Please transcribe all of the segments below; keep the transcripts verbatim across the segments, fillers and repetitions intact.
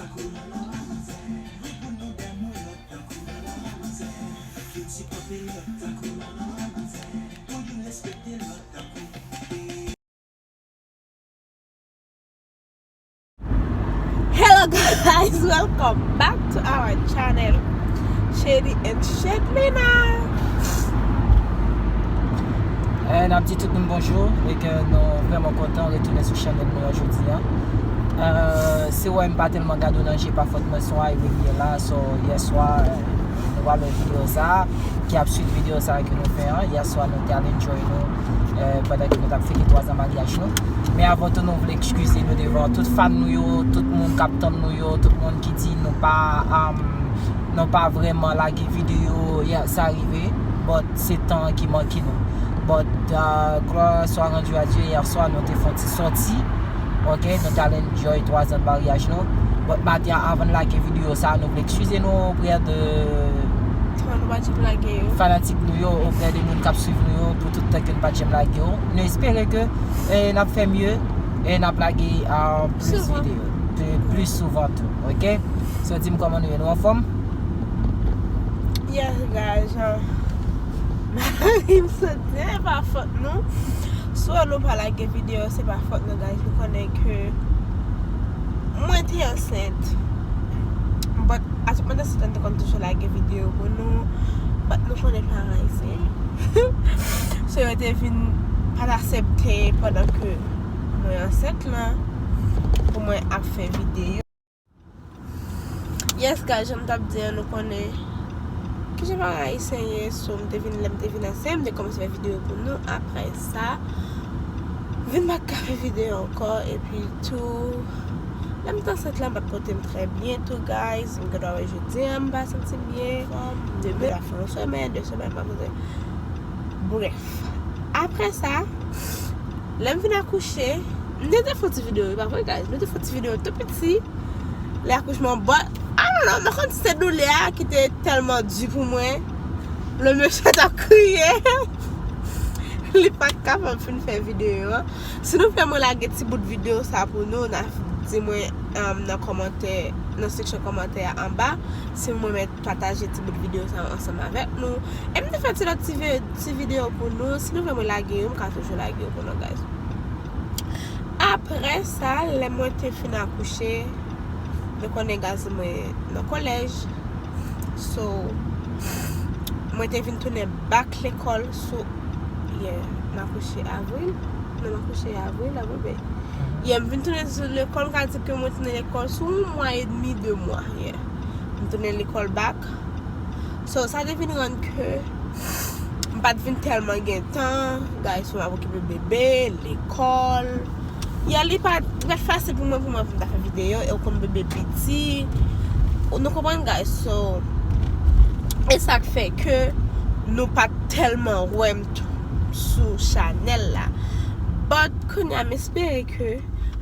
Hello guys, welcome back to our channel, Shady and Shadlina. Eh, n ap di tout moun bonjou e ke nou vrèman kontan retounen sou chanèl nou an jodi a. Eh, si w wè m pa tèlman gade w nan je, pa fòt mwen, se yon ayre m ye la. So, yèswa, eh, nou pral wè videyo sa a, ki ap suiv videyo sa a ke nou fè an. Yèswa, nou te al enjoy nou, eh, pandan ke nou t ap fete twazan maryaj nou. Men avan tou, nou vle ekskize nou devan tout fan nou yo, tout moun k ap tann nou yo, tout moun ki di nou pa, um, nou pa vrèman lage videyo. Yeah, sa rive, but se tan ki manke nou. But, uh, gloire soit rendue à Dieu, yèswa nou te fè yon ti sòti. Ok, nou t al enjoy twazan maryaj nou. But maten an, avan n lage videyo sa a, nou vle ekskize nou oprè de Tan nou pa janm lage yo. Fanatik nou yo, oprè de moun k ap suiv nou yo pou tout tan ke n pa t janm lage yo. Nou espere ke, eh, n ap fè mye e n ap lage, ah, plis Souvan. Videyo. Pli, plis souvan tou, ok? So, di m kòman nou ye, nou anfòm? Yes guys, jan mari m sot di, se pa fòt nou. Si w wè nou pa lage videyo, se pa fòt nou guys. Nou konnen ke mwen te ansent. But a tout moman sa, m te konn toujou lage videyo pou nou. But nou konnen paran ayisyen. So yo te vin pa t aksepte pandan ke mwen ansent lan pou mwen ap fè videyo. Yes guys, jan m t ap di an, nou konnen kijan paran ayisyen ye. So m te vin, lè m te vin ansent, m te kòmanse fè videyo pou nou. Apre sa, vin pa ka fè videyo ankò. Epi tou, lè m t ansent la, m pa t pote m trè byen tou guys. M gen dwa wè jodi an m pa santi m byen. M te byen, sa fè yon semèn, de semèn m pa pote. Bref, apre sa, lè m vin akouche, m te, te fè yon ti videyo, e pa vre guys? M te fè yon ti videyo tou piti. Lè akouchman, but I don't know, m pa konn si se doulè a ki te tèlman di pou mwen. Le mesye t ap kriye. Li pa t kapab fin fè videyo an. Si nou vle mwen lage ti bout videyo sa pou nou, n a di mwen, um, nan kòmantè, nan seksyon kòmantè a anba. Si mwen mèt pataje ti bout videyo sa yo ansanm avèk nou. E m te fè ti lòt ti vi-, ti videyo pou nou. Si nou vle mwen lage yo, m ka toujou lage yo pou nou, guys. Apre sa, lè mwen te fin akouche, nou konnen guys mwen nan kolèj. So, mwen te vin tounen back lekòl sou, yeah, m akouche avril. Non, m akouche avril, avril, men. Yeah, m vin tounen sou lekòl, m ka di ke mwen tounen lekòl sou yon mwa edmi, de mwa, yeah. M tounen lekòl back. So, sa te vin rann ke m pa t vin tèlman gen tan, guys, pou m ap okipe bebe, lekòl. Yeah, li pa t, li pa t fasil pou mwen, pou mwen, pou m ta fè videyo, e w konn bebe piti. Nou konprann, guys? So, e sa k fè ke nou pa t tèlman wè m t-, sou chanèl la. But, kounye a, m espere ke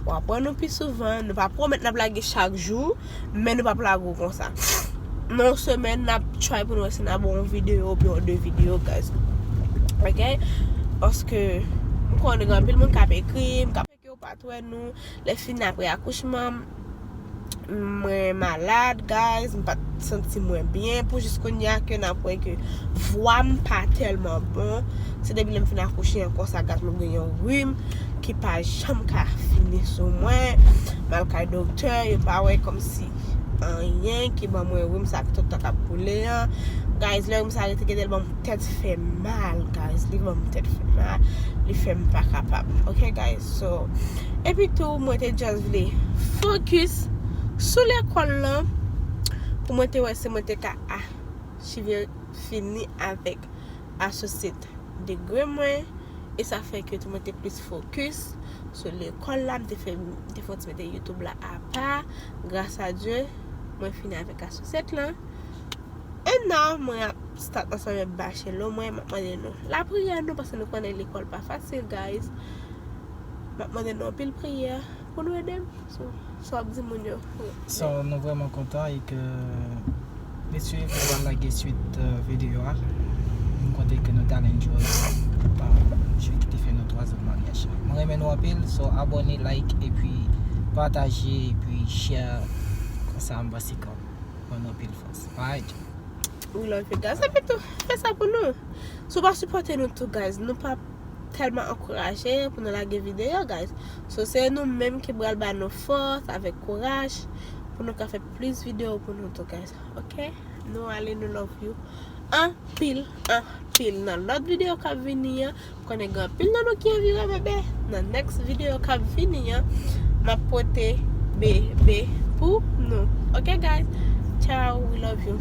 w ap wè nou pi souvan. Nou pa pwomèt n ap lage chak jou, men nou p ap lage w konsa. Nan yon semèn, n ap try pou nou wè si n ap ba w yon videyo oubyen de videyo, guys. Ok? Paske, m konnen gen anpil moun k ap ekri m, k ap Ke w pa t wè nou, lè fini apre akouchman, mwen malad, guys, m pa t santi mwen byen. Pou jis kounye a ke n ap wè ke vwa m pa tèlman bon. Se depi lè m fin akouche an konsa, guys, mwen gen yon rim ki pa janm ka fini sou mwen. M al kay doktè, yo pa wè kòmsi anyen ki ban mwen rim sa ki tout tan k ap boule an. Guys, lè rim sa rete, genlè l ban m tèt fè mal, guys. Li ban m tèt fè mal. Li fè m pa kapab. Ok, guys? So, epi tou, mwen te just vle focus sou lekòl lan pou mwen te wè si mwen te ka achieve fini avèk associate degree mwen. E sa fè ke tou mwen te plis focus sou lekòl la. M te fè, m te fè ti mete YouTube la apa. Gras a Dye, mwen fini avèk associate lan. And now, mwen ap start ansanm avèk bachelor mwen, m ap mande nou lapriyè nou, paske nou konnen lekòl pa fasil, guys. M ap mande nou anpil priyè pou nou ede m. So, sa w ap di moun yo? So, nou vrèman kontan e ke, mesye, nou pral lage swit, euh, videyo a. M konte ke nou t al enjoy, euh, jou ki te fè nou twazan maryaj la. Mwen renmen nou anpil, so abòne, like, epi pataje, epi share. Sa m panse k ap ban nou anpil fòs. Alright. We love you guys. Epi tou, fè sa pou nou. Si w pa sipòte nou tou, guys, nou p ap tèlman ankouraje pou nou lage videyo, guys. So, se nou menm ki pral ba nou fòs avèk kouraj pou nou ka fè plis videyo pou nou tou, guys. Ok? Nou ale, nou love you anpil, anpil. Nan lòt videyo k ap vini an, konnen gen anpil nan nou ki anvi wè bebe. Nan next videyo k ap vini an, m ap pote bebe pou nou. Ok, guys? Ciao, we love you.